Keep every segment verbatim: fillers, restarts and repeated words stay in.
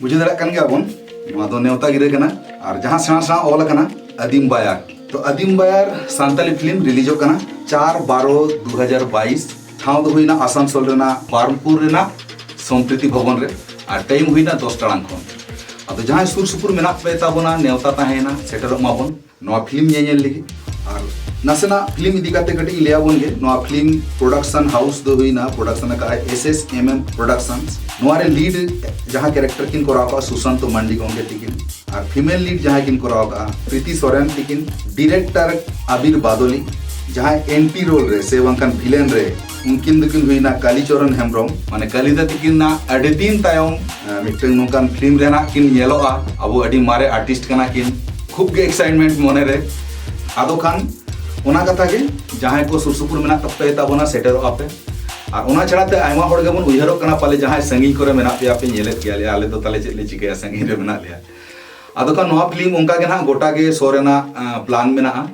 ᱵᱩᱡᱷᱟᱹᱣ ᱫᱟᱲᱮᱭᱟᱜ ᱠᱟᱱ ᱜᱮᱭᱟ ᱵᱚᱱ, ᱱᱚᱣᱟ ᱫᱚ ᱱᱮᱣᱛᱟ ᱜᱤᱨᱟᱹ ᱠᱟᱱᱟ᱾ ᱟᱨ ᱡᱟᱦᱟᱸ ᱥᱮᱬᱟ ᱥᱮᱬᱟ ᱚᱞ ᱟᱠᱟᱱᱟ ᱟᱹᱫᱤᱢ ᱵᱟᱭᱟᱨ, ᱛᱚ ᱟᱹᱫᱤᱢ ᱵᱟᱭᱟᱨ ᱥᱟᱱᱛᱟᱞᱤ ᱯᱷᱤᱞᱢ ᱨᱤᱞᱤᱡᱚᱜ ᱠᱟᱱᱟ ᱪᱟᱨ ᱵᱟᱨᱚ ᱫᱩ ᱦᱟᱡᱟᱨ ᱵᱟᱭᱤᱥ᱾ ᱴᱷᱟᱶ ᱫᱚ ᱦᱩᱭᱱᱟ ᱟᱥᱟᱱᱥᱳᱞ ᱨᱮᱱᱟᱜ ᱵᱟᱨᱱᱯᱩᱨ ᱨᱮᱱᱟᱜ ᱥᱚᱢᱯᱨᱤᱛᱤ ᱵᱷᱚᱵᱚᱱ ᱨᱮ᱾ ᱟᱨ ᱴᱟᱭᱤᱢ ᱦᱩᱭᱱᱟ ᱫᱚᱥ ᱴᱟᱲᱟᱝ ᱠᱷᱚᱱ᱾ ᱟᱫᱚ ᱡᱟᱦᱟᱸᱭ ᱥᱩᱨ ᱥᱩᱯᱩᱨ ᱢᱮᱱᱟᱜ ᱯᱮ ᱛᱟᱵᱚᱱᱟ, ᱱᱮᱣᱛᱟ ᱛᱟᱦᱮᱸᱭᱮᱱᱟ, ᱥᱮᱴᱮᱨᱚᱜ ᱢᱟᱵᱚᱱ᱾ ᱱᱚᱣᱟ ᱯᱷᱤᱞᱢ ᱧᱮᱧᱮᱞ ᱞᱟᱹᱜᱤᱫ᱾ ᱟᱨ ᱱᱟᱥᱮᱱᱟᱜ ᱯᱷᱤᱞᱢ ᱤᱫᱤ ᱠᱟᱛᱮ ᱠᱟᱹᱴᱤᱡ ᱤᱧ ᱞᱟᱹᱭ ᱟᱵᱚᱱ ᱜᱮ᱾ ᱱᱚᱣᱟ ᱯᱷᱤᱞᱢ ᱯᱨᱚᱰᱟᱠᱥᱚᱱ ᱦᱟᱣᱩᱥ ᱫᱚ ᱦᱩᱭᱱᱟ, production ᱟᱠᱟᱫᱼᱟᱭ S S M M Productions᱾ ᱱᱚᱣᱟ ᱨᱮ ᱞᱤᱰ ᱡᱟᱦᱟᱸ ᱠᱮᱨᱮᱠᱴᱟᱨ ᱠᱤᱱ ᱠᱚᱨᱟᱣ ᱟᱠᱟᱫᱼᱟ ᱥᱩᱥᱟᱱᱛ ᱢᱟᱱᱰᱤ ᱜᱚᱢᱠᱮ ᱛᱤᱠᱤᱱ, ᱟᱨ ᱯᱷᱤᱢᱮᱞ ᱞᱤᱰ ᱡᱟᱦᱟᱸᱭ ᱠᱤᱱ ᱠᱚᱨᱟᱣ ᱟᱠᱟᱫᱼᱟ ᱯᱨᱤᱛᱤ ᱥᱚᱨᱮᱱ ᱛᱤᱠᱤᱱ, ᱰᱤᱨᱮᱠᱴᱚᱨ ᱟᱵᱤᱨ ᱵᱟᱫᱚᱞᱤ, ᱡᱟᱦᱟᱸᱭ ᱮᱱᱴᱤ ᱨᱳᱞ ᱨᱮ ᱥᱮ ᱵᱟᱝᱠᱷᱟᱱ ᱵᱷᱤᱞᱮᱱ ᱨᱮ ᱩᱱᱠᱤᱱ ᱫᱚᱠᱤᱱ ᱦᱩᱭᱱᱟ ᱠᱟᱞᱤᱪᱚᱨᱚᱱ ᱦᱮᱢᱵᱨᱚᱢ᱾ ᱢᱟᱱᱮ ᱠᱟᱞᱤᱫᱟ ᱛᱤᱠᱤᱱ ᱨᱮᱱᱟᱜ ᱟᱹᱰᱤ ᱫᱤᱱ ᱛᱟᱭᱚᱢ ᱟᱸ, ᱢᱤᱫᱴᱟᱝ ᱱᱚᱝᱠᱟᱱ ᱯᱷᱤᱞᱢ ᱨᱮ ᱱᱟᱜ ᱠᱤᱱ ᱧᱮᱞᱚᱜᱼᱟ᱾ ᱟᱵᱚ ᱟᱹᱰᱤ ᱢᱟᱨᱮ ᱟᱨᱴᱤᱥᱴ ᱠᱟᱱᱟ ᱠᱤᱱ, ᱠᱷᱩᱵ ᱜᱮ ᱮᱠᱥᱟᱭᱤᱴᱢᱮᱱᱴ ᱢᱚᱱᱮ ᱨᱮ᱾ ᱟᱫᱚ ᱠᱷᱟᱱ ᱚᱱᱟ ᱠᱟᱛᱷᱟ ᱜᱮ, ᱡᱟᱦᱟᱸᱭ ᱠᱚ ᱥᱩᱨ ᱥᱩᱯᱩᱨ ᱢᱮᱱᱟᱜ ᱛᱟᱯᱮ ᱛᱟᱵᱚᱱᱟ, ᱥᱮᱴᱮᱨᱚᱜ ᱟᱯᱮ᱾ ᱟᱨ ᱚᱱᱟ ᱪᱷᱟᱲᱟ ᱛᱮ ᱟᱭᱢᱟ ᱦᱚᱲ ᱜᱮᱵᱚᱱ ᱩᱭᱦᱟᱹᱨᱚᱜ ᱠᱟᱱᱟ, ᱯᱟᱞᱮ ᱡᱟᱦᱟᱸᱭ ᱥᱟᱺᱜᱤᱧ ᱠᱚᱨᱮ ᱢᱮᱱᱟᱜ ᱯᱮᱭᱟ ᱯᱮ, ᱧᱮᱞᱮᱫ ᱜᱮᱭᱟᱞᱮ, ᱟᱞᱮ ᱫᱚ ᱛᱟᱞᱮ ᱪᱮᱫ ᱞᱮ ᱪᱤᱠᱟᱹᱭᱟ, ᱥᱟᱺᱜᱤᱧ ᱨᱮ ᱢᱮᱱᱟᱜ ᱞᱮᱭᱟ᱾ ᱟᱫᱚ ᱠᱷᱟᱱ ᱱᱚᱣᱟ ᱯᱷᱤᱞᱢ ᱚᱱᱠᱟ ᱜᱮ ᱱᱟᱜ ᱜᱚᱴᱟ ᱜᱮ ᱥᱳ ᱨᱮᱱᱟᱜ ᱟᱸ, ᱯᱞᱟᱱ ᱢᱮᱱᱟᱜᱼᱟ᱾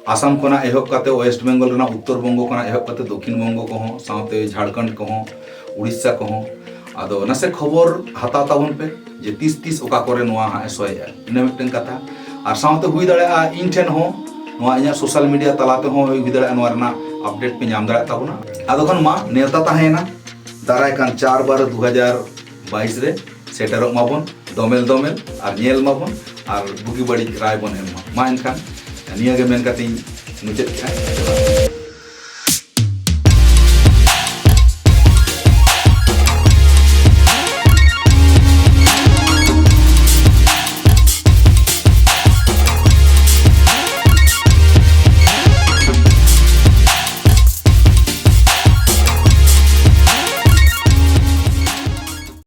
ᱟᱥᱟᱢ ᱠᱷᱚᱱᱟᱜ ᱮᱦᱚᱵ ᱠᱟᱛᱮ, ᱳᱭᱮᱥᱴ ᱵᱮᱝᱜᱚᱞ ᱨᱮᱱᱟᱜ ᱩᱛᱛᱚᱨ ᱵᱚᱝᱜᱚ ᱠᱷᱚᱱᱟᱜ ᱮᱦᱚᱵ ᱠᱟᱛᱮ, ᱫᱚᱠᱠᱷᱤᱱ ᱵᱚᱝᱜᱚ ᱠᱚᱦᱚᱸ, ᱥᱟᱶᱛᱮ ᱡᱷᱟᱲᱠᱷᱚᱸᱰ ᱠᱚᱦᱚᱸ, ᱩᱲᱤᱥᱥᱟ ᱠᱚᱦᱚᱸ᱾ ᱟᱫᱚ ᱱᱟᱥᱮ ᱠᱷᱚᱵᱚᱨ ᱦᱟᱛᱟᱣ ᱛᱟᱵᱚᱱ ᱯᱮ ᱡᱮ ᱛᱤᱥ ᱛᱤᱥ ᱚᱠᱟ ᱠᱚᱨᱮ ᱱᱚᱣᱟ ᱦᱟᱸᱜ ᱮ ᱥᱳᱭᱮᱜᱼᱟ, ᱤᱱᱟᱹ ᱢᱤᱫᱴᱟᱝ ᱠᱟᱛᱷᱟ᱾ ᱟᱨ ᱥᱟᱶᱛᱮ ᱦᱩᱭ ᱫᱟᱲᱮᱭᱟᱜᱼᱟ ᱤᱧ ᱴᱷᱮᱱ ᱦᱚᱸ, ᱱᱚᱣᱟ ᱤᱧᱟᱹᱜ ᱥᱳᱥᱟᱞ ᱢᱤᱰᱤᱭᱟ ᱛᱟᱞᱟ ᱛᱮᱦᱚᱸ ᱦᱩᱭ ᱫᱟᱲᱮᱭᱟᱜᱼᱟ, ᱱᱚᱣᱟ ᱨᱮᱱᱟᱜ ᱟᱯᱰᱮᱴ ᱯᱮ ᱧᱟᱢ ᱫᱟᱲᱮᱭᱟᱜ ᱛᱟᱵᱚᱱᱟ᱾ ᱟᱫᱚ ᱠᱷᱟᱱ ᱢᱟ ᱱᱮᱣᱛᱟ ᱛᱟᱦᱮᱸᱭᱮᱱᱟ ᱫᱟᱨᱟᱭ ᱠᱟᱱ ᱪᱟᱨ ᱵᱟᱨᱚ ᱫᱩ ᱦᱟᱡᱟᱨ ᱵᱟᱭᱤᱥ ᱨᱮ ᱥᱮᱴᱮᱨᱚᱜ ᱢᱟᱵᱚᱱ, ᱫᱚᱢᱮᱞ ᱫᱚᱢᱮᱞ, ᱟᱨ ᱧᱮᱞ ᱢᱟᱵᱚᱱ, ᱟᱨ ᱵᱩᱜᱤ ᱵᱟᱹᱲᱤᱡ ᱨᱟᱭ ᱵᱚᱱ ᱮᱢ ᱢᱟ᱾ ᱢᱟ ᱮᱱᱠᱷᱟᱱ ᱱᱤᱭᱟᱹ ᱜᱮ ᱢᱮᱱ ᱠᱟᱛᱮᱧ ᱢᱩᱪᱟᱹᱫ ᱠᱮᱫᱼᱟ᱾